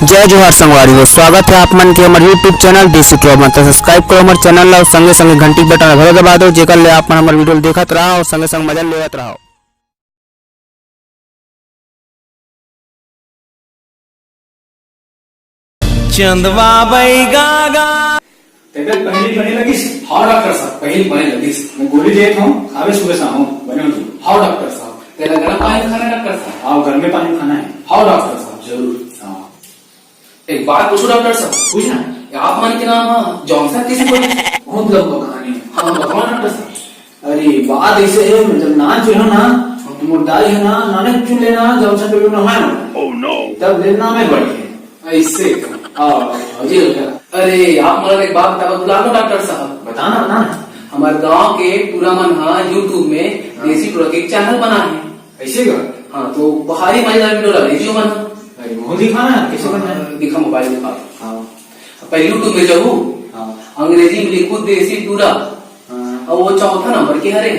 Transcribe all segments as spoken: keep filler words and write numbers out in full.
जय जोहार संगवारी हो, स्वागत है आप मन के हमर YouTube चैनल देसी प्रॉब्लम। तो सब्सक्राइब करो हमर चैनल ला, संगे संगे घंटी के बटन घलो दबा दो, जेकर ले आप मन हमर वीडियो देखत रहो और संगे संग मजा लेवत रहो। चंदवा बैगा गा। तबियत पहली बने लगिस? हाँ डॉक्टर साहब, पहली बने लगिस। मैं गोली देत हूँ, खावे सुबह शाम। बने हो जी। हाँ डॉक्टर साहब। तेला गरम पानी खाना है डॉक्टर साहब? हाँ, गरमे पानी खाना है। हाँ डॉक्टर साहब, जरूर। हाँ। एक बात पूछूं डॉक्टर साहब? पूछना। ये आप मन के नाम हा जॉनसन कैसे बोले? बहुत लंबा कहानी है। हाँ, बताओ डॉक्टर साहब। अरे, बात ऐसे है, मैं जब नान चुनो ना, तो मोर दाई है ना, नाने चुन लेना, जॉनसन बेबी ना है ना। Oh no! तब ले नाम है बढ़ गया। ऐसे का? हाँ, जी डॉक्टर। अरे, आप मन एक बात बताओ, बुला लो डॉक्टर साहब। बताना, बताना। हमारे गांव के टूरा मन हा YouTube में हाँ। देसी टूरा के एक चैनल बना है। ऐसे का? हाँ, तो पहाड़ी माई लाल टूरा भेजियो मन। अरे, मोहन दिखाना है, कैसे करना है? दिखा, मोबाइल दिखा। हाँ। पहले YouTube में जाऊ, हाँ। अंग्रेजी में लिखू देसी टूरा। हाँ। और वो चौथा नंबर के हरे।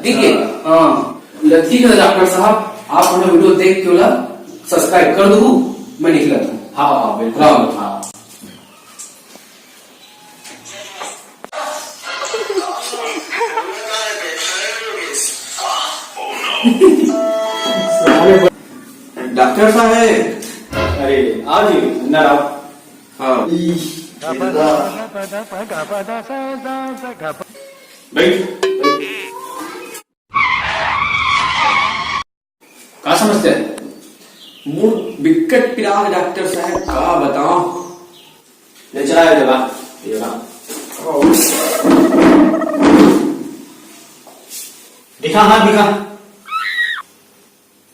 ठीक है? अच्छा। हाँ। ल-, ठीक है डॉक्टर साहब, आप हमें वीडियो देख के बोला, सब्सक्राइब कर दो, मैं निकला था। हाँ, हाँ, बिल्कुल। हाँ। हाँ। डॉक्टर साहब है। अरे, आ जाइए, अंदर आओ। हाँ। बैठ। का समस्या है? मुड़ बिकट पिरात डॉक्टर साहब, का बताओ। ले चला ये जगह, ये जगह। दिखा, हाँ, दिखा।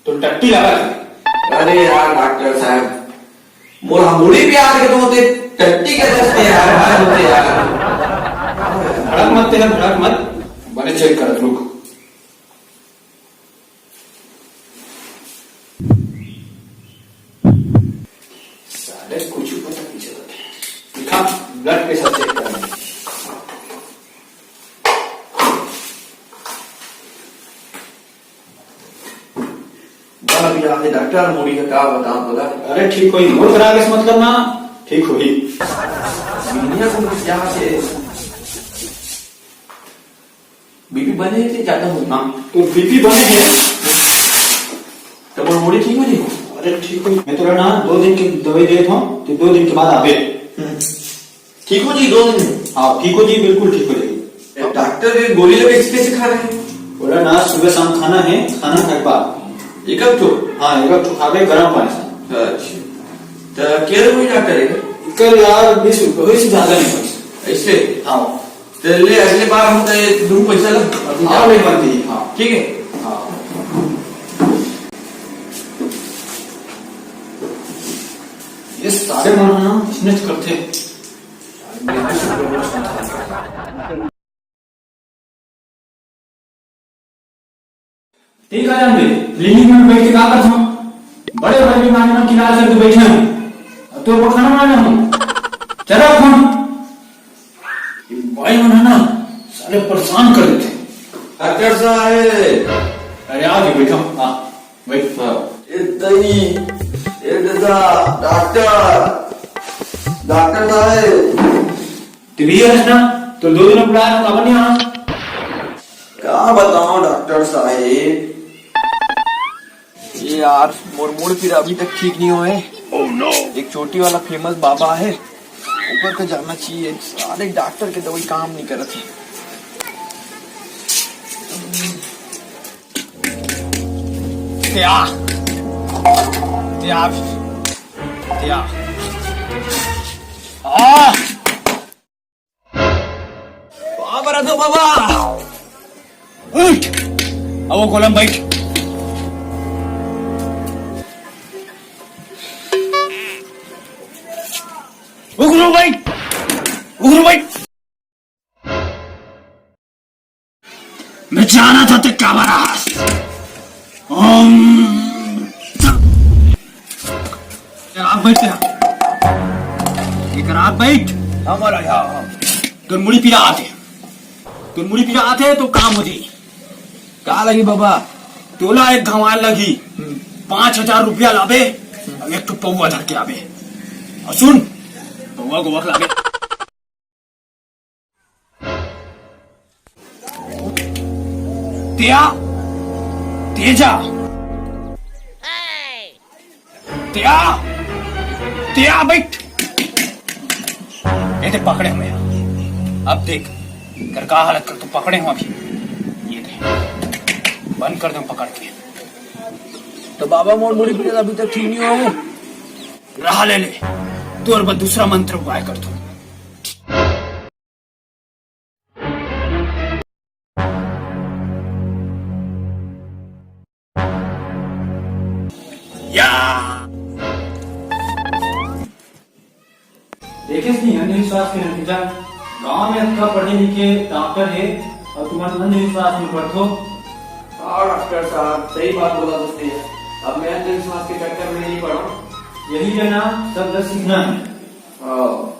तो टट्टी लगा है। अरे यार डॉक्टर साहब, मोर मुड़ी पिरात के तो होते, टट्टी के दस में यार, बात होते यार। भड़क मत तेरा, भड़क मत। बने चेक करत, रुक। साले कुछ पता नहीं चलत है। दिखा, ब्लड प्रेशर चेक करना। बड़ा पिरात हे डॉक्टर, मुड़ी का का बताओ बोला। अरे ठीक होही, मोर करा के मतलब ना ठीक होही। दुनिया को क्या से बीपी बने हे कि ज्यादा हो? हाँ, तो बीपी बने हे। तो मोर मुड़ी ठीक हो जी? अरे ठीक हो, मैं तो ना दो दिन की दवाई देत हूँ, तो दो दिन के बाद आबे। हम्म। ठीक हो जी, दो दिन में? हाँ, ठीक हो जी, बिल्कुल ठीक हो जाएगी। डॉक्टर ने गोली लगे, इसके से खा रहे हैं? बोला ना, सुबह शाम खाना है, खाना खाए के बाद। एक अब तो? हाँ, एक अब तो खाबे गरम पानी से। अच्छा, तो क्या हुई डॉक्टर है? कल यार बीस रुपये हुई, से ज्यादा नहीं हुई। ऐसे? हाँ। तो ले, अगले बार हम तो ये दूँ पैसा ला। अभी हाँ। ले मत दी, हाँ। ठीक है? हाँ। ये सारे मन ना इसने करते हैं। ठीक है, जान दे, क्लिनिक में बैठ के का करत हूँ? बड़े बड़े बीमारी मन के इलाज करके बैठे हूँ। अब तो वो खाना बनाना हूँ। चला फोन। ये भाई मन है ना, साले परेशान कर देते हैं। डॉक्टर साहब। अरे, आ गए, बैठो। हाँ, बैठ। हाँ। ए दई, ए दादा, डॉक्टर, डॉक्टर साहब। तू भी है ना? तो दो दिन बुलाया था, काबर नहीं आना? का बताओ डॉक्टर साहब, ये यार, मोर मुड़ पीरा अभी तक ठीक नहीं होए। Oh no! एक चोटी वाला फेमस बाबा है, ऊपर पे जाना चाहिए। सारे डॉक्टर के दवाई काम नहीं करत है। त्या, त्या, त्या। आ! बाबा रे, दो बाबा। उठ। आओ गोलम, बैठ। उगरू, बैठ। उगरू, बैठ। मैं जाना था ते काबर आस। ओम। इधर आप बैठ, इधर आप बैठ। हाँ महाराज, हाँ, हाँ। तोर मुड़ी पीरा आथे, तोर मुड़ी पीरा आथे तो काम हो जाई। का लगी बाबा? तोला एक घवान लगी, पाँच हजार रुपया लाबे, एक ठो पौवा धर के आबे। अउ सुन, पौवा गोवा के लाबे। तेया, तेजा, तेया, तेया, बैठ। ये ते पकड़े हँव। अब देख, कर का हालत कर, तो पकड़े हँव अभी। ये दे, बंद कर दे पकड़ के। तो बाबा, मोर मुड़ी पीरा अभी तक ठीक नहीं होय। रहा ले ले, तोर बर दूसरा मंत्र उपाय करथँव। या! देखेस नहीं अंधविश्वास के नतीजा। गांव में अतका पढ़े लिखे डॉक्टर हे अउ तुमन अंधविश्वास में पड़थो। हाँ डॉक्टर साहब, सही बात बोला तुमने। अब मैं अंधविश्वास के चक्कर में नहीं पड़ा। यही है ना, सब दस सीखना है। हाँ।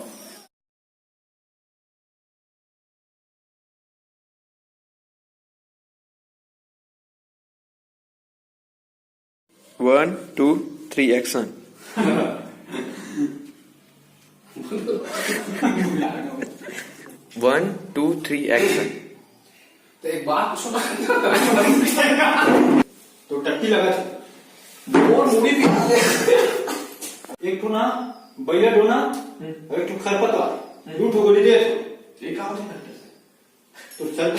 One, two, three, action. One, two, three, action. तो एक बात सुना। तो टट्टी लगा था। मोर मुड़ी भी एक ठो ना बैला डोना, एक ठो खरपतवार, दू ठो गोली दे। ये का होथे? तो चल।